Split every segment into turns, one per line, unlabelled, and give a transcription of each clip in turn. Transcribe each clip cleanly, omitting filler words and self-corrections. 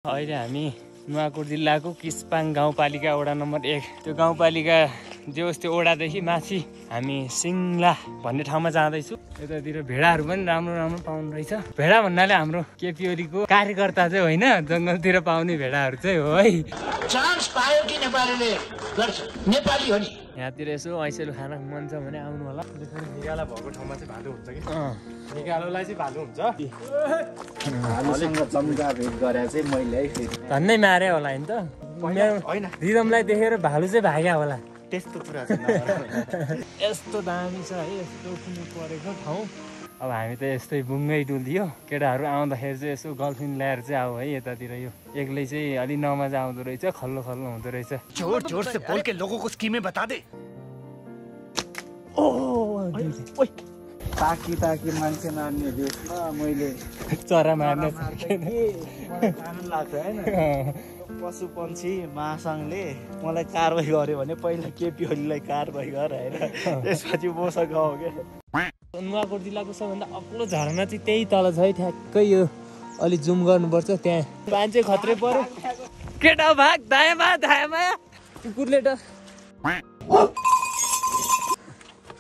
अहिले हामी नुवाकोट जिल्लाको किस्पाङ गाउँपालिका वडा नम्बर 1 त्यो गाउँपालिका जे होस् त्यो वडादेखि माथि हामी सिङ्ला भन्ने ठाउँमा जाँदैछु। यतातिर भेडाहरू पनि राम्रो राम्रो पाउनु रहेछ। भेडा भन्नाले हाम्रो केपी ओलीको कार्यकर्ता चाहिँ होइन, जङ्गलतिर पाउने भेडाहरू चाहिँ हो है।
चान्स पायो कि नेपालीले गर्छ, नेपाली हो नि।
यहाँतिर यसो ऐसेलु खान मन छ भने आउनु होला।
निकाला भएको ठाउँमा चाहिँ भालु हुन्छ कि निकालोलाई चाहिँ भालु हुन्छ।
भालुसँग जम्गा भेट गरे चाहिँ मैले
धन्नै मारे होला नि त।
होइन
रिदमलाई देखेर भालु चाहिँ भाग्या होला।
त्यस्तो कुरा चाहिँ
यस्तो दामी छ है यस्तो कुनै परेको ठाउँ। अब हामी त यस्तै बुङ्गै डुलियो। केटाहरू आउँदाखेरि चाहिँ यसो गर्लफ्रेन्ड ल्याएर चाहिँ आऊ है यतातिर। यो एक्लै चाहिँ अलि नमजा आउँदो रहेछ, खल्लो खल्लो हुँदो रहेछ।
जोर जोर से बोल के लोगों को स्कीमें बता दे।
ताकी ताकी मान्छे मार्ने देशमा मैले
चरा मार्न
कानुन लाग्छ होइन। पशु पन्छी महासङ्घले मलाई कारवाही गर्यो भने पहिला केपी ओलीलाई कारवाही गर होइन, त्यसपछि मसँग हो क्या।
नुवाकोट जिल्लाको सबभन्दा अग्लो झरना चाहिँ त्यही तल छ है, ठ्याक्कै यो अलि जुम गर्नुपर्छ। त्यहाँ मान्छे खत्रै पर्यो। केटा भाग दायाँमा दायाँमा कुकुरले त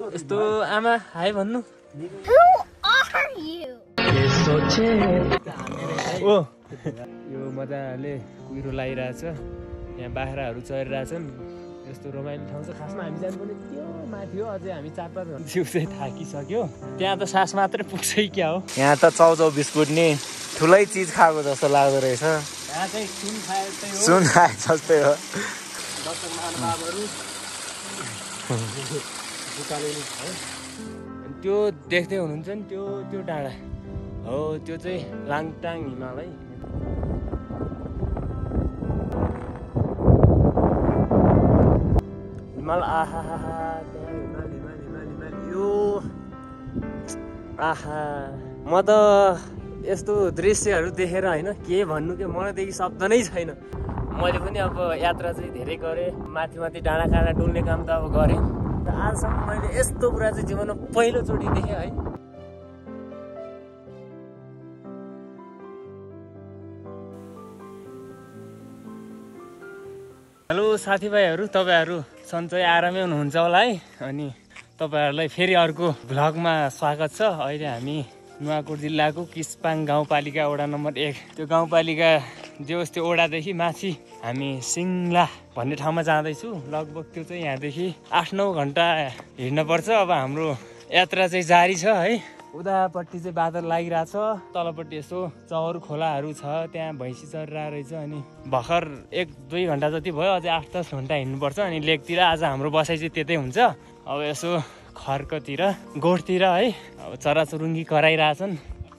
यस्तो आमा हाई भन्नु। ओ यो मजाले कुहिरो लगाइरहेछ, यहाँ बाख्राहरू चरिरहेछन्। यस्तो रमाइलो ठाउँ छ। खासमा हामी जानुपर्ने त्यो माथि हो, अझै हामी 4-5 घन्टा जिउ चाहिँ थाकिसक्यो। त्यहाँ त सास मात्रै पुग्छ क्या हो।
यहाँ त चाउचाउ बिस्कुट नि ठुलै चिज खाएको जस्तो लाग्दो रहेछ।
यहाँ चाहिँ सुन खाए जस्तै हो।
सुन खाए जस्तै हो।
डक्टर महानुभावहरू त्यो देख्दै हुनुहुन्छ नि, त्यो डाँडा हो, त्यो चाहिँ लाङटाङ हिमालय। हिमाल आहा त्यहाँ हिमाल यो आहा। म त यस्तो दृश्यहरू देखेर होइन के भन्नु के मनदेखि शब्द नै छैन। मैले पनि अब यात्रा चाहिँ धेरै गरेँ, माथि माथि डाँडा काँडा डुल्ने काम त अब गरेँ। र आजसम्म मैले यस्तो कुरा चाहिँ जीवनमा पहिलोचोटि देखेँ है। हेलो साथीभाइहरू, तपाईँहरू सन्चै आरामै हुनुहुन्छ होला है। अनि तपाईँहरूलाई फेरि अर्को भ्लगमा स्वागत छ। अहिले हामी नुवाकोट जिल्लाको किस्पाङ गाउँपालिका वडा नम्बर 1 त्यो गाउँपालिका जे होस् त्यो वडादेखि माथि हामी सिङ्ला भन्ने ठाउँमा जाँदैछु। लगभग त्यो चाहिँ यहाँदेखि 8-9 घन्टा हिँड्नुपर्छ। अब हाम्रो यात्रा चाहिँ जारी छ है। उतापट्टि चाहिँ बादल लागिरहेछ, तलपट्टि यसो चौर खोलाहरू छ, त्यहाँ भैँसी चरिरहेको रहेछ। अनि भर्खर 1-2 घन्टा जति भयो, अझै 8-10 घन्टा हिँड्नुपर्छ। अनि लेकतिर आज हाम्रो बसाइ चाहिँ त्यतै हुन्छ। अब यसो खर्कतिर गोठतिर है अब चराचुरुङ्गी कराइरहेछन्।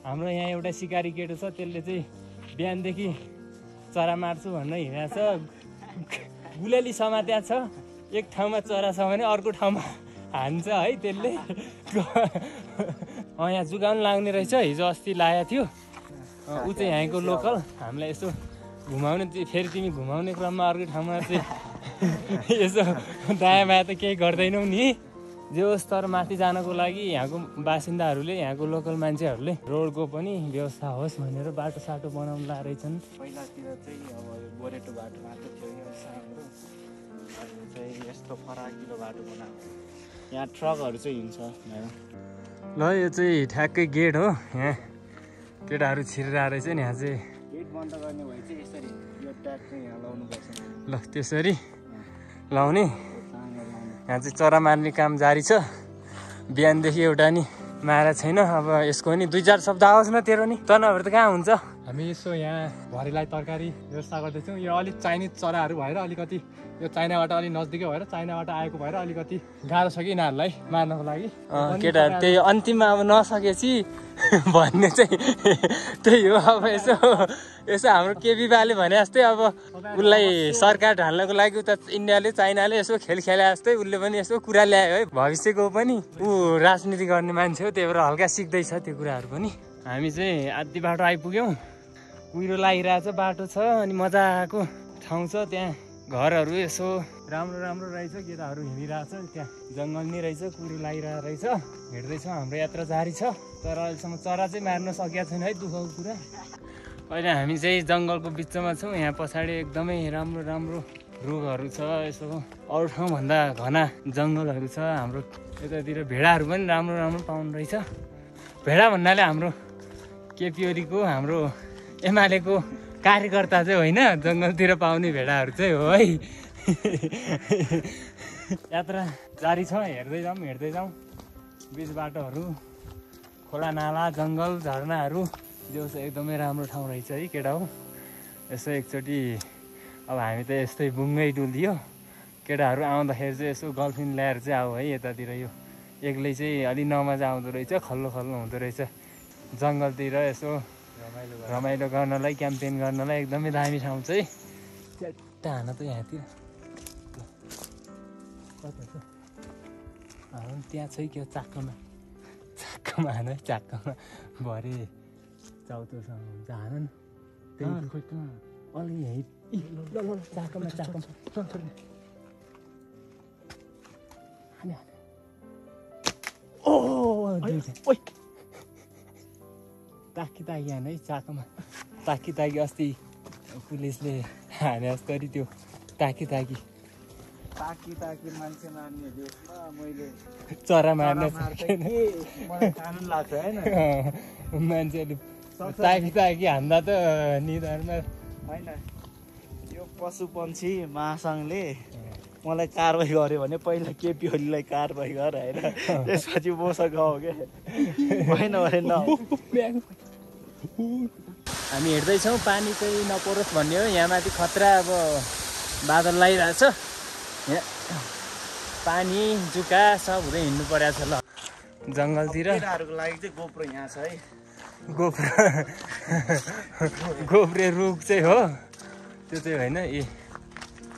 हाम्रो यहाँ एउटा सिकारी केटो छ, त्यसले चाहिँ बिहानदेखि चरा मार्छु भनेर हिँडेको छ। गुलेली समात्या छ। एक ठाउँमा चरा छ भने अर्को ठाउँमा हान्छ है त्यसले। यहाँ जुगाउनु लाग्ने रहेछ। हिजो अस्ति लागेको थियो। ऊ चाहिँ यहाँको लोकल। हामीलाई यसो घुमाउने, फेरि तिमी घुमाउने क्रममा अर्को ठाउँमा चाहिँ यसो दायाँ बायाँ त केही गर्दैनौ नि। जे होस्, तर माथि जानको लागि यहाँको बासिन्दाहरूले, यहाँको लोकल मान्छेहरूले रोडको पनि व्यवस्था होस् भनेर बाटो बनाउनु ला रहेछन्।
पहिलातिर चाहिँ अब गोरेटो बाटो मात्र थियो, यो सानो चाहिँ यस्तो फराकिलो बाटो बनाएको। यहाँ ट्रकहरू चाहिँ हिँड्छ।
ल यो चाहिँ ठ्याक्कै गेट हो। यहाँ केटाहरू छिरिरहेको रहेछ नि। यहाँ चाहिँ
गेट बन्द गर्ने भए चाहिँ यसरी यो ट्याग चाहिँ यहाँ लाउनुपर्छ।
ल त्यसरी लाउने। यहाँ चाहिँ चरा मार्ने काम जारी छ। बिहानदेखि एउटा नि मारा छैन। अब यसको नि 2-4 शब्द आओस् न तेरो नि, त नभएर त कहाँ हुन्छ।
हामी यसो यहाँ भरेलाई तरकारी व्यवस्था गर्दैछौँ। यो अलिक चाइनिज चराहरू भएर अलिकति यो चाइनाबाट अलिक नजिकै भएर, चाइनाबाट आएको भएर अलिकति गाह्रो छ कि यिनीहरूलाई मार्नको लागि।
केटाहरू त्यही अन्तिममा अब नसकेपछि भन्ने चाहिँ त्यही हो। अब यसो हाम्रो केपी बाले भने जस्तै अब उसलाई सरकार ढाल्नको लागि उता इन्डियाले चाइनाले यसो खेले जस्तै उसले पनि यसो कुरा ल्यायो है। भविष्यको पनि ऊ राजनीति गर्ने मान्छे हो, त्यही भएर हल्का सिक्दैछ त्यो कुराहरू पनि। हामी चाहिँ आधी बाटो आइपुग्यौँ। कुहिरो लागिरहेछ, बाटो छ, अनि मजाको ठाउँ छ। त्यहाँ घरहरू यसो राम्रो रहेछ। केटाहरू हिँडिरहेछ, त्यहाँ जङ्गल नै रहेछ, कुहिरो लागिरहेको रहेछ। हिँड्दैछौँ, हाम्रो यात्रा जारी छ। तर अहिलेसम्म चरा चाहिँ मार्न सकेका छैन है, दुःखको कुरा। अहिले हामी चाहिँ जङ्गलको बिचमा छौँ। यहाँ पछाडि एकदमै राम्रो राम्रो रुखहरू छ। यसो अरू ठाउँभन्दा घना जङ्गलहरू छ। हाम्रो यतातिर भेडाहरू पनि राम्रो राम्रो पाउनु रहेछ। भेडा भन्नाले हाम्रो केपी ओलीको हाम्रो एमालेको कार्यकर्ता चाहिँ होइन, जङ्गलतिर पाउने भेडाहरू चाहिँ हो है। यात्रा जारी छ, हेर्दै जाउँ बिच बाटोहरू, खोला नाला जङ्गल झरनाहरू जो चाहिँ एकदमै राम्रो ठाउँ रहेछ है केटा हो। यसो एकचोटि अब हामी त यस्तै बुङ्गै डुलियो, केटाहरू आउँदाखेरि चाहिँ यसो गर्लफ्रेन्ड ल्याएर चाहिँ आऊ है यतातिर। यो एक्लै चाहिँ अलि नमजा आउँदो रहेछ, खल्लो हुँदो रहेछ। जङ्गलतिर यसो रमाइलो गर्नलाई, क्याम्पेन गर्नलाई एकदमै दामी ठाउँ चाहिँ। च्याट्टा हान त यहाँतिर कता छ त्यहाँ छ क्या चाक्कामा हान है, चाक्कामा भरे चाउतोसँग हुन्छ हान न। त्यही अलि यहीँ चाक्कामा ओ ताकी हान है चाक्कामा। ताकी अस्ति पुलिसले हाने जस्तरी त्यो ताकी
मान्छे मार्ने देशमा मैले
चरा मार्न
मलाई कानुन लाग्छ होइन।
मान्छेले ताकी हान्दा त निधारमा
होइन। यो पशु पन्छी महासङ्घले मलाई कारवाही गर्यो भने पहिला केपी ओलीलाई कारवाही गर होइन, त्यसपछि मसँग गाउँ के होइन भने न।
हामी हेर्दैछौँ पानी चाहिँ नपरोस् भन्ने हो। यहाँ माथि खतरा अब बादल लगाइरहेछ। यहाँ पानी जुका सब हुँदै हिँड्नु परेको छ। ल जङ्गलतिर
केटाहरूको लागि चाहिँ गोप्रो यहाँ छ है।
गोब्रे रुख चाहिँ हो त्यो चाहिँ होइन।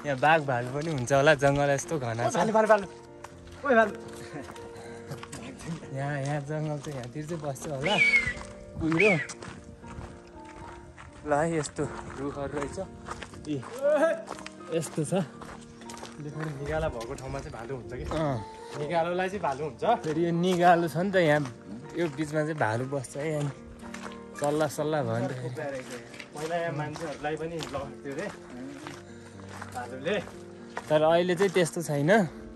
यहाँ बाघ भालु पनि हुन्छ होला, जङ्गल यस्तो घना छ। यहाँ जङ्गल चाहिँ यहाँतिर चाहिँ बस्छ होला कुहिरो। ल है यस्तो रुखहरू रहेछ। यस्तो छ।
निगाला भएको ठाउँमा चाहिँ भालु हुन्छ कि निगालोलाई चाहिँ भालु हुन्छ।
फेरि यो निगालो छ नि त यहाँ, यो बिचमा चाहिँ भालु बस्छ है। यहाँ सल्लाह भयो नि त।
पहिला यहाँ मान्छेहरूलाई पनि लग्थ्यो रे भालुले,
तर अहिले चाहिँ त्यस्तो छैन।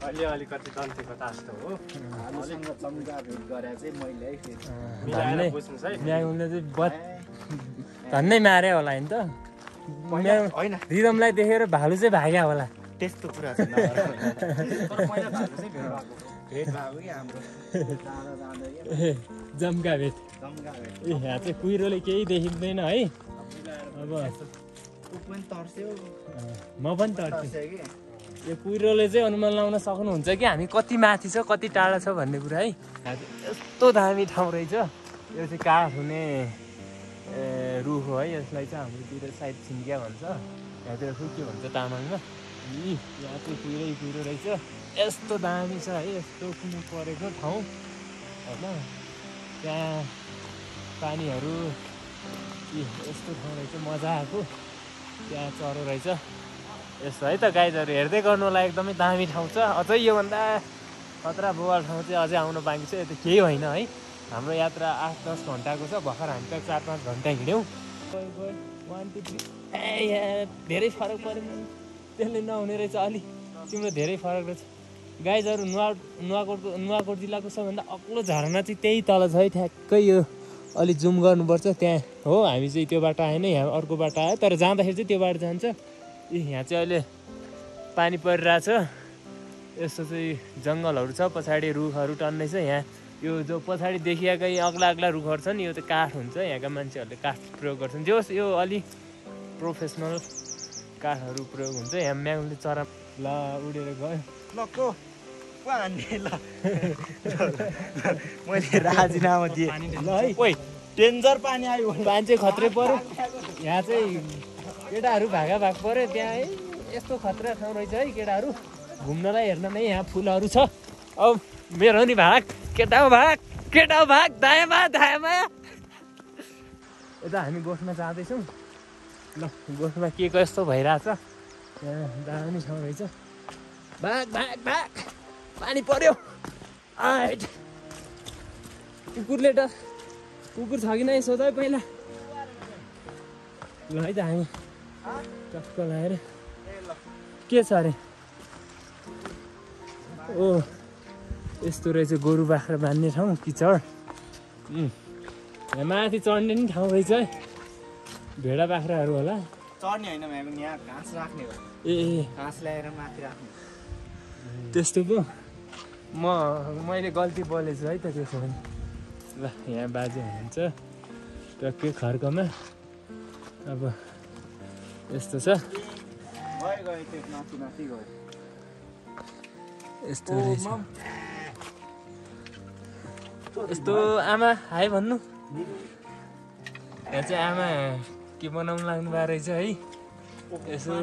अहिले अलिकति दन्तीको तास्तो हो।
भालुसँग चम्का भेट गरे चाहिँ मैले है फेरि
मिलाएर बुझ्नुहोस् है।
म्याउले चाहिँ धन्नै मारे होला नि त।
होइन
रिदमलाई देखेर भालु चाहिँ भाग्या होला।
त्यस्तो कुरा छैन। तर पहिला भालु चाहिँ भेट भएको कि हाम्रो जाँदा
ए जम्का भेट।
चम्का भेट
ए यहाँ चाहिँ कुहिरोले केही देखिँदैन है। अब
ऊ पनि तर्स्यो
म पनि तर्छु।
तर्स्यो कि
यो कुहिरोले चाहिँ अनुमान लगाउन सक्नुहुन्छ कि हामी कति माथि छ कति टाढा छ भन्ने कुरा है। यस्तो दामी ठाउँ रहेछ। यो चाहिँ काठ हुने रुख हो है। यसलाई चाहिँ हाम्रोतिर साइड छिन्किया भन्छ, यहाँतिर खै के भन्छ तामाङमा। यहाँ चाहिँ कुहिरो रहेछ। यस्तो दामी छ है। यस्तो कुनै परेको ठाउँ होइन। त्यहाँ पानीहरू यस्तो ठाउँ रहेछ मजाको। त्यहाँ चरो रहेछ। यस्तो है त गाइजहरू हेर्दै गर्नुलाई एकदमै दामी ठाउँ छ। अझै योभन्दा खतरा बोवाल ठाउँ चाहिँ अझै आउनु बाँकी छ। यो त केही होइन है। हाम्रो यात्रा 8-10 घन्टाको छ। भर्खर हामी त 4-5 घन्टा हिँड्यौँ। 1 2 3 धेरै फरक पऱ्यो। त्यसले नहुने रहेछ। अलि तिम्रो धेरै फरक रहेछ। गाइजहरू नुवाकोट जिल्लाको सबभन्दा अग्लो झरना चाहिँ त्यही तल छ है। ठ्याक्कै यो अलि जुम गर्नुपर्छ। त्यहाँ हो हामी चाहिँ त्यो बाटो आएन, यहाँ अर्को बाटो आयो। तर जाँदाखेरि चाहिँ त्यो बाटो जान्छ। यहाँ चाहिँ अहिले पानी परिरहेछ। यस्तो चाहिँ जङ्गलहरू छ, पछाडि रुखहरू टन्नै छ। यहाँ यो जो पछाडि देखिएकै अग्ला रुखहरू छन् यो चाहिँ काठ हुन्छ। यहाँका मान्छेहरूले काठ प्रयोग गर्छन्। जो यो अलि प्रोफेसनल काठहरू प्रयोग हुन्छ। यहाँ म्याङले चरा ल उडेर गयो।
ल को हान्ने ल मैले राजीनामा दिएँ ल है। ओइ डेन्जर पानी आयो।
पानी चाहिँ खत्रै पऱ्यो। यहाँ चाहिँ केटाहरू भाग पऱ्यो। त्यहाँ है यस्तो खतरा ठाउँ रहेछ है। केटाहरू घुम्नलाई हेर्न नै यहाँ फुलहरू छ। अब मेरो नि भाग केटा हो भाग दायाँमा यता हामी गोठमा जाँदैछौँ। ल गोठमा के कस्तो भइरहेछ। यहाँ दामी ठाउँ रहेछ। भाग पानी पर्यो। कुकुर छ कि नै सोध है पहिला। ल है त हामी टक्क लगाएर के छ अरे ओ यस्तो रहेछ गोरु बाख्रा बाँध्ने ठाउँ किचड यहाँ माथि चढ्ने नि ठाउँ रहेछ है भेडा बाख्राहरू होला
चढ्ने होइन म्याम यहाँ घाँस राख्ने हो
ए
घाँस ल्याएर माथि राख्ने
त्यस्तो पो मैले गल्ती बोलेछु है त त्यसो भने ल यहाँ बाजे हुनुहुन्छ टक्कै खर्कमा अब यस्तो छ
गयो त्यो माथि माथि गयो
यस्तो रहेछ यस्तो आमा हाई भन्नु यहाँ चाहिँ आमा के बनाउनु लाग्नु भएको रहेछ है यसो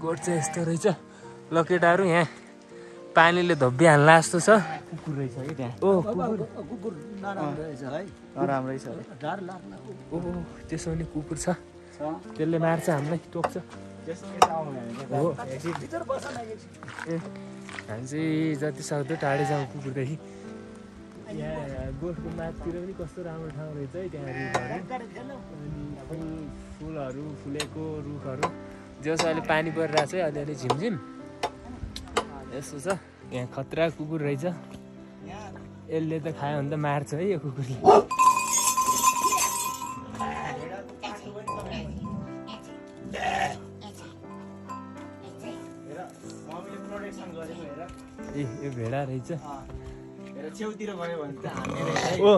गोठ चाहिँ यस्तो रहेछ ल केटाहरू यहाँ पानीले धोबिहाल्ला जस्तो छ
कुकुर रहेछ कि त्यहाँ
ओ
कुकुर नराम्रो रहेछ है नराम्रो रहेछ
ओ त्यसो भने कुकुर छ त्यसले मार्छ हामीलाई टोक्छ हो हामी चाहिँ जति सक्दो टाढै जाउँ कुकुरदेखि यहाँ गोठको माथितिर पनि कस्तो राम्रो ठाउँ रहेछ है त्यहाँ रुखहरू अनि फुलहरू फुलेको रुखहरू जस अहिले पानी परिरहेको छ है अलिअलि झिमझिम यस्तो छ यहाँ खतरा कुकुर रहेछ यसले त खायो भने त मार्छ है यो कुकुरले ए यो भेडा रहेछ
छेउतिर गयो भने त
ओ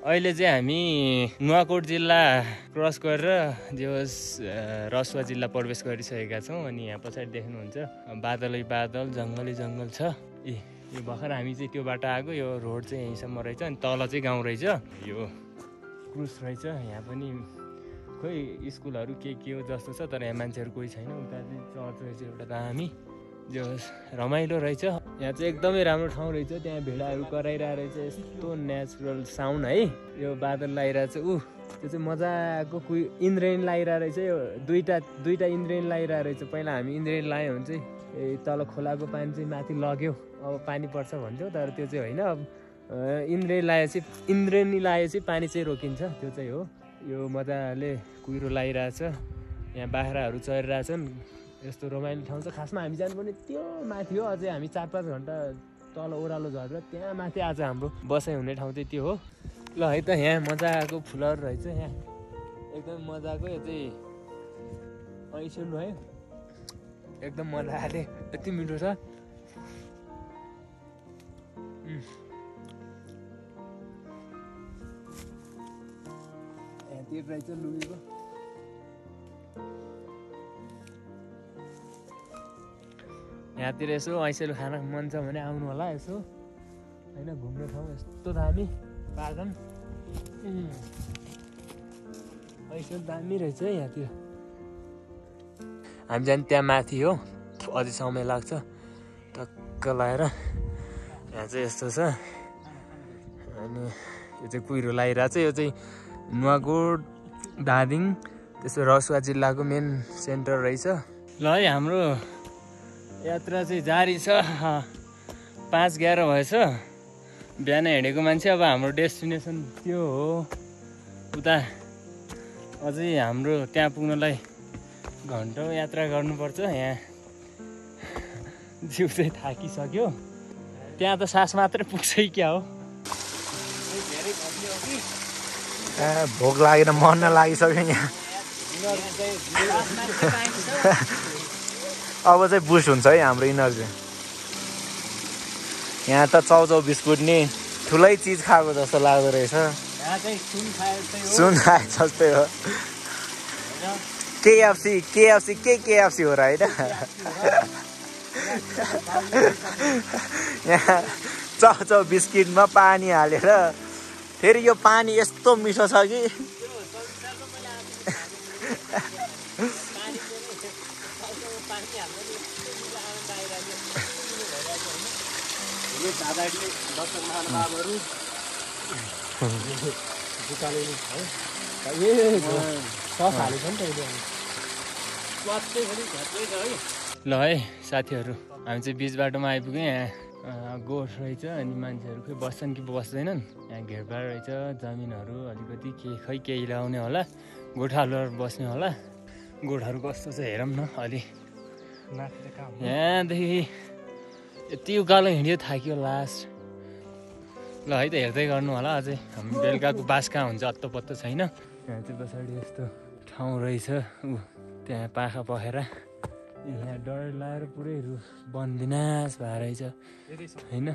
अहिले चाहिँ हामी नुवाकोट जिल्ला क्रस गरेर जे होस् रसुवा जिल्ला प्रवेश गरिसकेका छौँ अनि यहाँ पछाडि देख्नुहुन्छ बादलै बादल जङ्गलै जङ्गल छ यो भर्खर हामी चाहिँ त्यो बाटो आएको यो रोड चाहिँ यहीँसम्म रहेछ अनि तल चाहिँ गाउँ रहेछ यो क्रुस रहेछ यहाँ पनि खोइ स्कुलहरू के हो जस्तो छ तर यहाँ मान्छेहरू कोही छैन उता चाहिँ चर्च रहेछ एउटा दामी जो रमाइलो रहेछ यहाँ चाहिँ एकदमै राम्रो ठाउँ रहेछ त्यहाँ भेडाहरू कराइरहेको रहेछ यस्तो नेचुरल साउन्ड है यो बादल लगाइरहेको छ त्यो चाहिँ मजाको इन्द्रेणी लगाइरहेको रहेछ यो दुईटा इन्द्रेणी लगाइरहेको रहेछ पहिला हामी इन्द्रेणी लगायो भने चाहिँ तल खोलाको पानी चाहिँ माथि लग्यो अब पानी पर्छ भन्थ्यो तर त्यो चाहिँ होइन अब इन्द्रेणी लगाएपछि पानी चाहिँ रोकिन्छ त्यो चाहिँ हो यो मजाले कुहिरो लगाइरहेछ यहाँ बाख्राहरू चरिरहेछन् यस्तो रमाइलो ठाउँ छ खासमा हामी जानुपर्ने त्यो माथि हो अझै हामी 4-5 घन्टा तल ओह्रालो झरेर त्यहाँ माथि आज हाम्रो बसाइ हुने ठाउँ चाहिँ त्यो हो ल है त यहाँ मजाको फुलहरू रहेछ यहाँ एकदम मजाको यो चाहिँ ऐसुन है एकदम मजाले यति मिठो छ यहाँ त्यो रहेछ लुबीको यहाँतिर यसो ऐसेलु खान मन छ भने आउनु होला यसो होइन घुम्ने ठाउँ यस्तो दामी बागन ऐसेलु दामी रहेछ है यहाँतिर हामी जाने त्यहाँ माथि हो अझै समय लाग्छ टक्क लगाएर यहाँ चाहिँ यस्तो छ अनि यो चाहिँ कुहिरो लगाइरहेको छ यो चाहिँ नुवाकोट धादिङ त्यसो रसुवा जिल्लाको मेन सेन्टर रहेछ ल है हाम्रो यात्रा चाहिँ जारी छ 5:11 भएछ बिहान हिँडेको मान्छे अब हाम्रो डेस्टिनेसन त्यो हो उता अझै हाम्रो त्यहाँ पुग्नलाई घन्टौँ यात्रा गर्नुपर्छ यहाँ जिउ चाहिँ थाकिसक्यो त्यहाँ त सास मात्रै पुग्छ क्या हो
भोक लागेर मर्न लागिसक्यो यहाँ अब चाहिँ बुस्ट हुन्छ है हाम्रो इनर्जी यहाँ त चाउचाउ बिस्कुट नि ठुलै चिज खाएको जस्तो लाग्दो रहेछ सुन खाए जस्तै हो केएफसी हो र होइन यहाँ चाउचाउ बिस्किटमा पानी हालेर फेरि यो पानी यस्तो मिठो छ कि
ल है साथीहरू हामी चाहिँ बिच बाटोमा आइपुग्यौँ यहाँ गोठ रहेछ अनि मान्छेहरू खै बस्छन् कि बस्दैनन्। यहाँ घेरबार रहेछ, जमिनहरू अलिकति केही लगाउने होला, गोठालोहरू बस्ने होला। गोठहरू कस्तो छ हेरौँ न अलि। यहाँदेखि यति उकालो हिँड्यो थाक्यो लास्ट। ल है त हेर्दै गर्नु होला अझै। हामी बेलुकाको बास कहाँ हुन्छ अत्तो पत्तो छैन। यहाँ चाहिँ पछाडि यस्तो ठाउँ रहेछ, त्यहाँ पाखा पखेर यहाँ डर लगाएर पुरै बनविनाश भएर रहेछ होइन।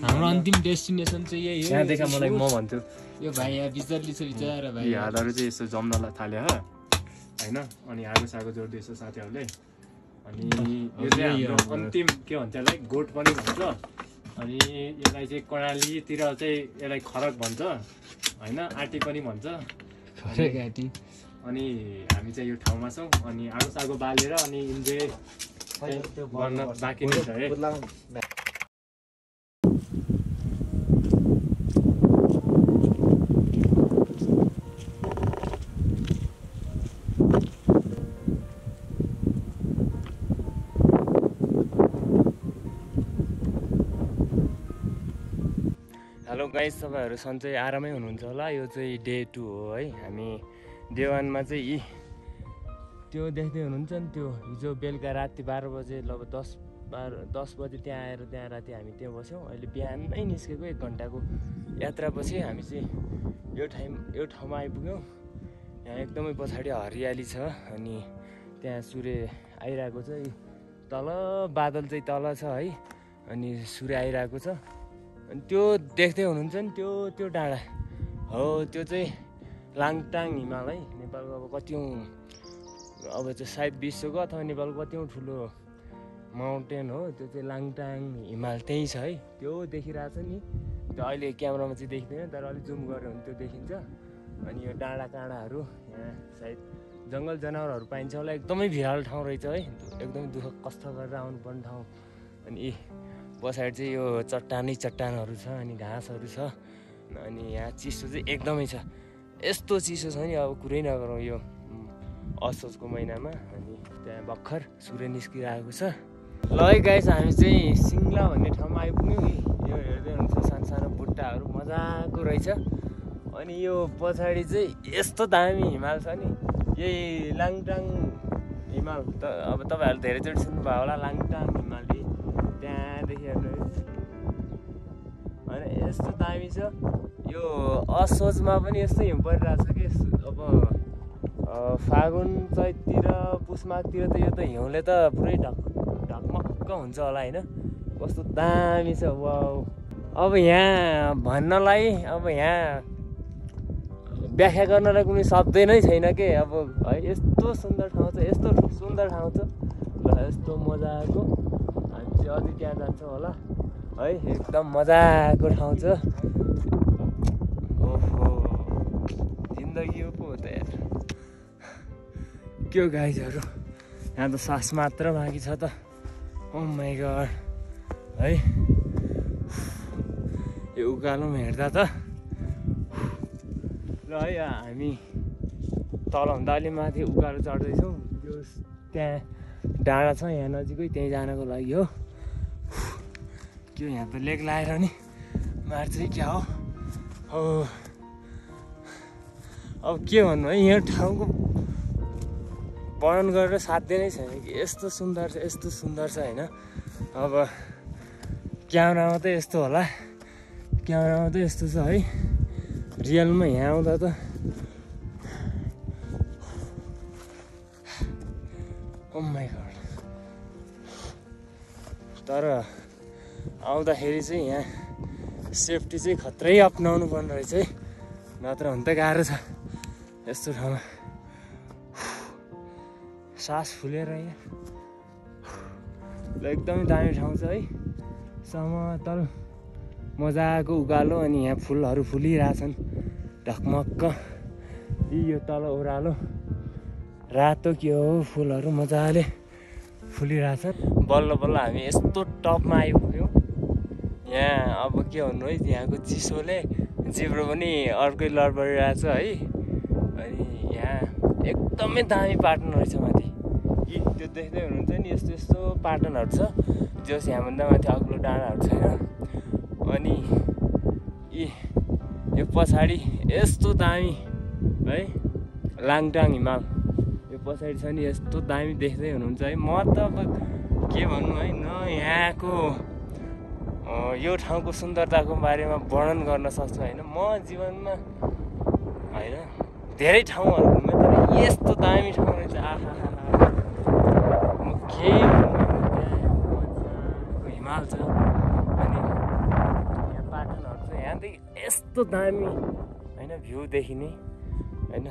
हाम्रो अन्तिम डेस्टिनेसन चाहिँ यही हो।
यहाँदेखि मलाई म भन्छु
यो भाइ यहाँ बिजली छ बिचरा भाइ।
हातहरू चाहिँ यसो जम्न थाल्यो होइन, अनि आगो सागो जोड्दैछ साथीहरूले। अनि यो चाहिँ हाम्रो अन्तिम के भन्छ यसलाई, गोठ पनि भन्छ। अनि यसलाई चाहिँ कर्णालीतिर चाहिँ यसलाई खरक भन्छ होइन, आँटी पनि भन्छ। अनि हामी चाहिँ यो ठाउँमा छौँ। अनि आगो सागो बालेर अनि इन्जोय गर्न बाँकी नै छ है।
हेलो गाइस, तपाईँहरू सन्चै आरामै हुनुहुन्छ होला। यो चाहिँ डे 2 हो है। हामी डे 1मा चाहिँ त्यो देख्दै हुनुहुन्छ नि, त्यो हिजो बेलुका राति 12 बजे लगभग 10 बजे त्यहाँ आएर त्यहाँ राति हामी त्यहाँ बस्यौँ। अहिले बिहानै निस्केको 1 घन्टाको यात्रापछि हामी चाहिँ यो ठाउँमा आइपुग्यौँ। यहाँ एकदमै पछाडि हरियाली छ अनि त्यहाँ सूर्य आइरहेको छ। तल बादल चाहिँ तल छ है, अनि सूर्य आइरहेको छ। अनि त्यो देख्दै हुनुहुन्छ नि, त्यो डाँडा हो, त्यो चाहिँ लाङटाङ हिमाल है। नेपालको अब कतिौँ, अब चाहिँ सायद विश्वको अथवा नेपालको कतिौँ ठुलो माउन्टेन हो त्यो चाहिँ लाङटाङ हिमाल, त्यही छ है। त्यो देखिरहेछ नि, त्यो अहिले क्यामेरामा चाहिँ देखिँदैन, तर अलिक जुम गऱ्यो भने त्यो देखिन्छ। अनि यो डाँडा काँडाहरू, यहाँ सायद जङ्गल जनावरहरू पाइन्छ होला। एकदमै भिरालो ठाउँ रहेछ है, एकदमै दुःख कष्ट गरेर आउनुपर्ने ठाउँ। अनि पछाडि चाहिँ यो चट्टानहरू छ अनि घाँसहरू छ। अनि यहाँ चिसो चाहिँ एकदमै छ, यस्तो चिसो छ नि अब कुरै नगरौँ यो असोजको महिनामा। अनि त्यहाँ भर्खर सूर्य निस्किरहेको छ। ल है गाइस, हामी चाहिँ सिङ्ला भन्ने ठाउँमा आइपुग्यौँ कि। यो हेर्दै हुन्छ सानो सानो बुट्टाहरू मजाको रहेछ। अनि यो पछाडि चाहिँ यस्तो दामी हिमाल छ नि, यही लाङटाङ हिमाल। अब तपाईँहरूले धेरैचोटि सुन्नुभयो होला लाङटाङ हिमाल, त्यहाँदेखि हेर्नुहोस्। होइन यस्तो दामी छ। यो असोजमा पनि यस्तो हिउँ परिरहेको छ कि। अब फागुन चैततिर पुसमाघतिर त यो त हिउँले त पुरै ढकमक्क हुन्छ होला होइन। कस्तो दामी छ वाउ। अब यहाँ भन्नलाई, अब यहाँ व्याख्या गर्नलाई कुनै शब्द नै छैन के। अब है यस्तो सुन्दर ठाउँ छ, यस्तो सुन्दर ठाउँ छ, यस्तो मजाको। हामी चाहिँ अझै त्यहाँ जान्छौँ होला है। एकदम मजाको ठाउँ छ। ओहो, जिन्दगी पो हो त यार। के हो गाइजहरू, यहाँ त सास मात्र बाँकी छ त। ओ माई गड है, यो उकालोमा हेर्दा त। र है हामी तलभन्दा अलि माथि उकालो चढ्दैछौँ। यो त्यहाँ डाँडा छ यहाँ नजिकै, त्यहीँ जानको लागि हो। के यहाँ त लेक लगाएर नि मार्छ क्या हो। अब के भन्नु है, यहाँ ठाउँको वर्णन गरेर साध्य नै छैन कि यस्तो सुन्दर छ, यस्तो सुन्दर छ होइन। अब क्यामेरामा त यस्तो होला, क्यामेरामा त यस्तो छ है, रियलमा यहाँ आउँदा त ओ माई गड। तर आउँदाखेरि चाहिँ यहाँ सेफ्टी चाहिँ खत्रै अपनाउनु पर्ने रहेछ है, नत्र हुन त गाह्रो छ यस्तो ठाउँमा। सास फुलेर यहाँ एकदमै दामी ठाउँ छ है, समतल मजाको उकालो। अनि यहाँ फुलहरू फुलिरहेछन् ढकमक्क। यो तल ओह्रालो रातो के हो, फुलहरू मजाले फुलिरहेछन्। बल्ल बल्ल हामी यस्तो टपमा आइपुग्यौँ। यहाँ अब के भन्नु है, यहाँको चिसोले जिब्रो पनि अर्कै लडबडिरहेछ है। अनि यहाँ एकदमै दामी पार्टनर रहेछ माथि। यी त्यो देख्दै हुनुहुन्छ नि यस्तो यस्तो पाटनहरू छ जस यहाँभन्दा माथि अग्लो डाँडाहरू छैन। अनि यो पछाडि यस्तो दामी है लाङटाङ हिमाल यो पछाडि छ नि यस्तो दामी देख्दै हुनुहुन्छ है। म त अब के भन्नु है न यहाँको यो ठाउँको सुन्दरताको बारेमा वर्णन गर्न सक्छु होइन। म जीवनमा होइन धेरै ठाउँहरू घुमेँ तर यस्तो दामी ठाउँ रहेछ आहा म के भन्नु। हिमाल छ अनि यहाँ पाटनहरू छ यहाँदेखि यस्तो दामी होइन भ्यू देखिने होइन।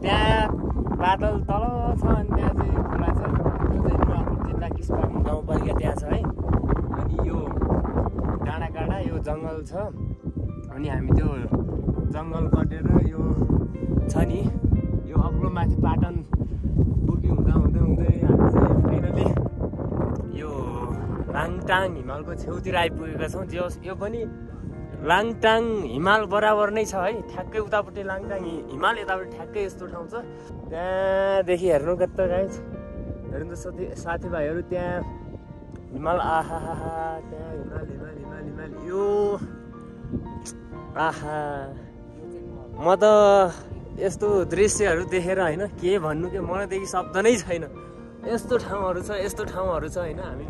त्यहाँ बादल तल छ अनि त्यहाँ चाहिँ खोला छ त्यो चाहिँ नुवाकोट जिल्ला किस्पाङ गाउँपालिका त्यहाँ छ है। अनि यो डाँडा यो जङ्गल छ अनि हामी त्यो जङ्गल कटेर यो छ नि यो अग्लो माथि पाटन पुग्यो हुँदा हुँदै हुँदै हामी चाहिँ फाइनली यो लाङटाङ हिमालको छेउतिर आइपुगेका छौँ। यो पनि लाङटाङ हिमाल बराबर नै छ है। ठ्याक्कै उतापट्टि लाङटाङ हिमाल यतापट्टि ठ्याक्कै यस्तो ठाउँ छ। त्यहाँदेखि हेर्नु कता गाइस हेर्नु त साथीभाइहरू त्यहाँ हिमाल आहा त्यहाँ हिमाल हिमाल हिमाल हिमाल यो आहा म त यस्तो दृश्यहरू देखेर होइन के भन्नु के मनदेखि शब्द नै छैन। यस्तो ठाउँहरू छ होइन। हामी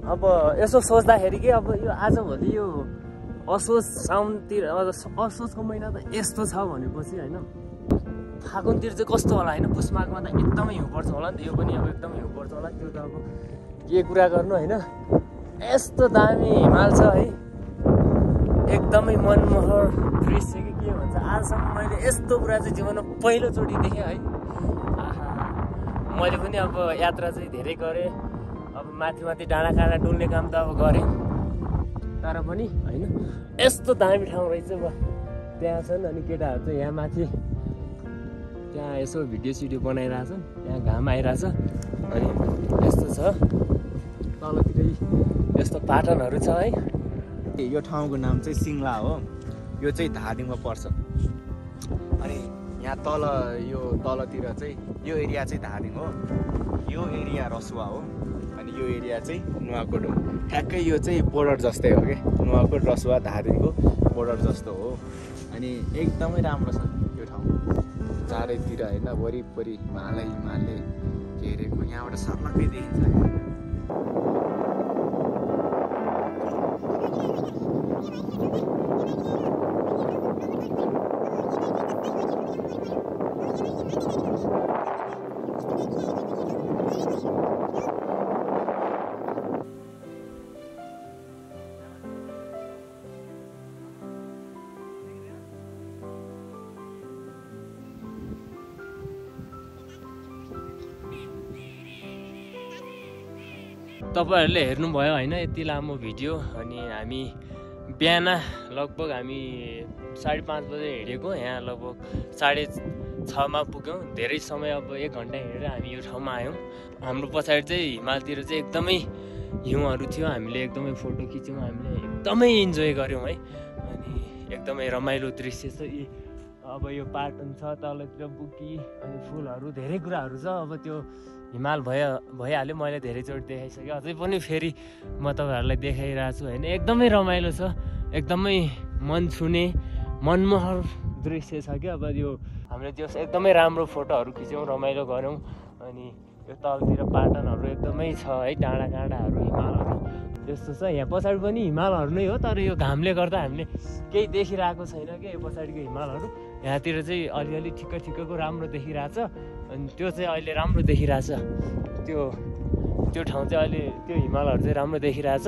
अब यसो सोच्दाखेरि के अब यो आजभोलि यो असोज साउनतिर असोजको महिना त यस्तो छ भनेपछि होइन फागुनतिर चाहिँ कस्तो होला होइन। पुष माघमा त एकदमै हिउँ पर्छ होला नि त। यो पनि अब एकदमै हिउँ पर्छ होला त्यो त अब के कुरा गर्नु होइन। यस्तो दामी हिमाल छ है एकदमै मनमोहक दृश्य के भन्छ। आजसम्म मैले यस्तो कुरा चाहिँ जीवनमा पहिलोचोटि देखेँ है। आहा मैले पनि अब यात्रा चाहिँ धेरै गरेँ अब माथि डाँडा डुल्ने काम त अब गरेँ तर पनि होइन यस्तो दामी ठाउँ रहेछ। त्यहाँ छन् अनि केटाहरू चाहिँ यहाँ माथि त्यहाँ यसो भिडियो बनाइरहेछन्। त्यहाँ घाम आइरहेछ अनि यस्तो छ तलतिर यस्तो पाटनहरू छ है।
यो ठाउँको नाम चाहिँ सिङ्ला हो। यो चाहिँ धादिङमा पर्छ अनि यहाँ तल यो तलतिर चाहिँ यो एरिया चाहिँ धादिङ हो। यो एरिया रसुवा हो अनि यो एरिया चाहिँ नुवाकोट हो। ठ्याक्कै यो चाहिँ बोर्डर जस्तै हो कि नुवाकोट रसुवा धादिङको बोर्डर जस्तो हो। अनि एकदमै राम्रो छ यो ठाउँ चारैतिर होइन वरिपरि हिमालले घेरेको यहाँबाट सर्लक्कै देखिन्छ।
तपाईँहरूले हेर्नुभयो होइन यति लामो भिडियो। अनि हामी बिहान लगभग हामी 5:30 बजे हिँडेको यहाँ लगभग 6:30मा पुग्यौँ। धेरै समय अब 1 घन्टा हिँडेर हामी यो ठाउँमा आयौँ। हाम्रो पछाडि चाहिँ हिमालतिर चाहिँ एकदमै हिउँहरू थियो। हामीले एकदमै फोटो खिच्यौँ हामीले एकदमै इन्जोय गऱ्यौँ है। अनि एकदमै रमाइलो दृश्य छ। अब यो पाटन छ तलतिर बुकी अनि फुलहरू धेरै कुराहरू छ। अब त्यो हिमाल भइहाल्यो मैले धेरैचोटि देखाइसकेँ अझै पनि फेरि म तपाईँहरूलाई देखाइरहेको छु होइन। एकदमै रमाइलो छ एकदमै मन छुने मनमोहक दृश्य छ क्या। अब यो हामीले त्यो एकदमै राम्रो फोटोहरू खिच्यौँ रमाइलो गऱ्यौँ। अनि यो तलतिर पाटनहरू एकदमै छ है डाँडाकाँडाहरू हिमालहरू त्यस्तो छ। यहाँ पछाडि पनि हिमालहरू नै हो तर यो घामले गर्दा हामीले केही देखिरहेको छैन क्या यो पछाडिको हिमालहरू। यहाँतिर चाहिँ अलिअलि ठिक्कको राम्रो देखिरहेछ अनि त्यो चाहिँ अहिले राम्रो देखिरहेछ। त्यो ठाउँ चाहिँ अहिले त्यो हिमालहरू चाहिँ राम्रो देखिरहेछ।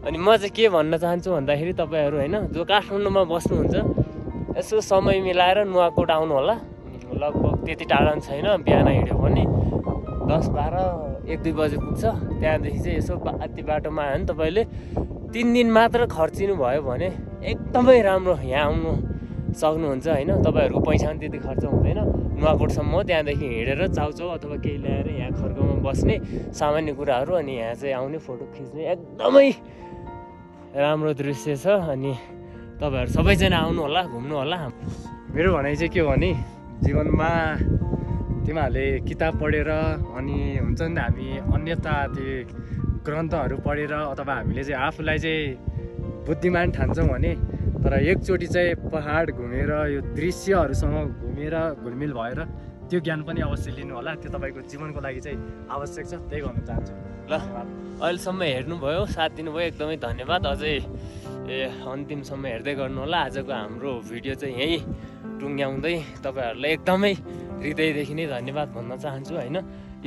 अनि म चाहिँ के भन्न चाहन्छु भन्दाखेरि तपाईँहरू होइन जो काठमाडौँमा बस्नुहुन्छ यसो समय मिलाएर नुवाकोट आउनु होला। लगभग त्यति टाढा पनि छैन बिहान हिँड्यो भने 10, 12, 1, 2 बजे पुग्छ। त्यहाँदेखि चाहिँ यसो अति बाटोमा आयो भने तपाईँले 3 दिन मात्र खर्चिनु भयो भने एकदमै राम्रो यहाँ आउनु सक्नुहुन्छ होइन। तपाईँहरूको पैसा पनि त्यति खर्च हुँदैन। नुवाकोटसम्म हो त्यहाँदेखि हिँडेर चाउचाउ अथवा केही ल्याएर यहाँ खर्काउमा बस्ने सामान्य कुराहरू अनि यहाँ चाहिँ आउने फोटो खिच्ने एकदमै राम्रो दृश्य छ। अनि तपाईँहरू सबैजना आउनु होला घुम्नु होला। मेरो भनाइ चाहिँ के हो भने जीवनमा
तिमीहरूले किताब पढेर अनि हुन्छ नि हामी अन्यथा त्यो ग्रन्थहरू पढेर अथवा हामीले चाहिँ आफूलाई चाहिँ बुद्धिमान ठान्छौँ भने तर एकचोटि चाहिँ पहाड घुमेर यो दृश्यहरूसँग घुमेर घुलमिल भएर त्यो ज्ञान पनि अवश्य लिनु होला। त्यो तपाईँको जीवनको लागि चाहिँ आवश्यक छ, त्यही गर्न चाहन्छु।
ल अहिलेसम्म हेर्नुभयो, साथ दिनुभयो, एकदमै धन्यवाद। अझै अन्तिमसम्म हेर्दै गर्नु होला। आजको हाम्रो भिडियो चाहिँ यहीँ टुङ्ग्याउँदै तपाईँहरूलाई एकदमै हृदयदेखि नै धन्यवाद भन्न चाहन्छु होइन।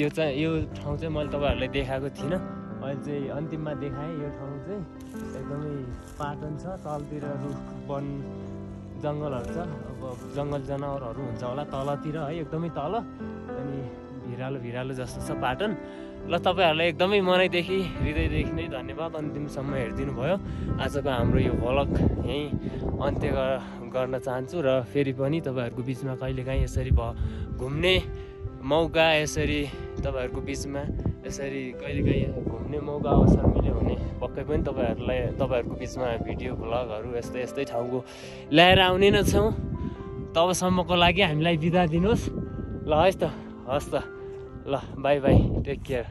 यो ठाउँ चाहिँ मैले तपाईँहरूलाई देखाएको थिइनँ, अहिले चाहिँ अन्तिममा देखाएँ। यो ठाउँ चाहिँ एकदमै पाटन छ, तलतिर रुख वन जङ्गलहरू छ, अब जङ्गल जनावरहरू हुन्छ होला तलतिर है, एकदमै तल, अनि भिरालो जस्तो छ पाटन। ल तपाईँहरूलाई एकदमै मनैदेखि हृदयदेखि नै धन्यवाद, अन्तिमसम्म हेरिदिनु भयो। आजको हाम्रो यो भ्लग यहीँ अन्त्य गर्न चाहन्छु र फेरि पनि तपाईँहरूको बिचमा कहिलेकाहीँ यसरी घुम्ने मौका, यसरी तपाईँहरूको बिचमा यसरी कहिलेकाहीँ घुम्ने मौका अवसर मिल्यो भने पक्कै पनि तपाईँहरूको बिचमा भिडियो भ्लगहरू यस्तै ठाउँको ल्याएर आउने नै छौँ। तबसम्मको लागि हामीलाई बिदा दिनुहोस् ल, हस् त, ल बाई बाई, टेक केयर।